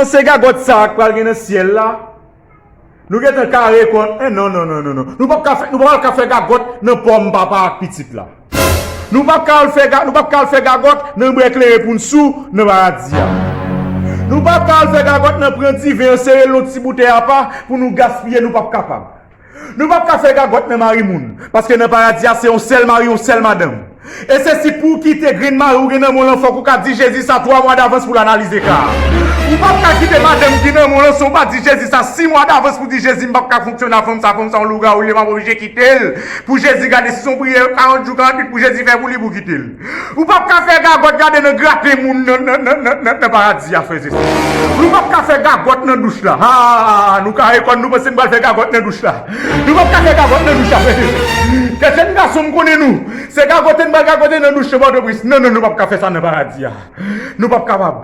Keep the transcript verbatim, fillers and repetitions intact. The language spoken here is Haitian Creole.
Se gagòt sa a k pral gen nan syèl la. Nou gentan kare kont. Eh, non, non, non, non, non. Nou p ap ka fè, nou p ap ka fè gagòt nan pòm papa ak pitit la. Nou p ap ka al fè ga, nou p ap ka al fè gagòt nan bwè kleren pou n sou nan paradi a. Nou p ap ka al fè gagòt nan pran diven an, sere l nan ti boutèy apa pou nou gaspiye, nou p ap kapab. Nou p ap ka fè gagòt nan mari moun, paske nan paradi a se yon sèl mari, yon sèl madanm. E se si pou w kite grenn mari w gen nan men w lan, fòk ou ka di Jezi sa twa mwa davans pou l analize ka a. Ou p ap ka kite madanm ki nan men w lan san w pa di Jezi sa sis mwa davans pou di Jezi m p ap ka fonksyone ak fanm sa, fanm sa yon lougawou li ye, m ap oblije kite l. Pou Jezi gade si se yon priyè karant jou, karant nwit pou Jezi fè pou li pou kite l. Ou p ap ka fè gagòt gade nan graten moun nan, nan, nan, nan, nan, nan paradi a, frè e sè. Nou p ap ka fè gagòt nan douch la. Ha, nou kare kò n, nou panse n pral fè gagòt nan douch la. Nou p ap ka fè gagòt nan douch la, frè e sè. Kèk jèn gason m konnen nou. Se gagote n pral gagote nan douch nan Pòtoprens. Non, non, nou p ap ka fè sa nan paradi a. Nou p ap kapab.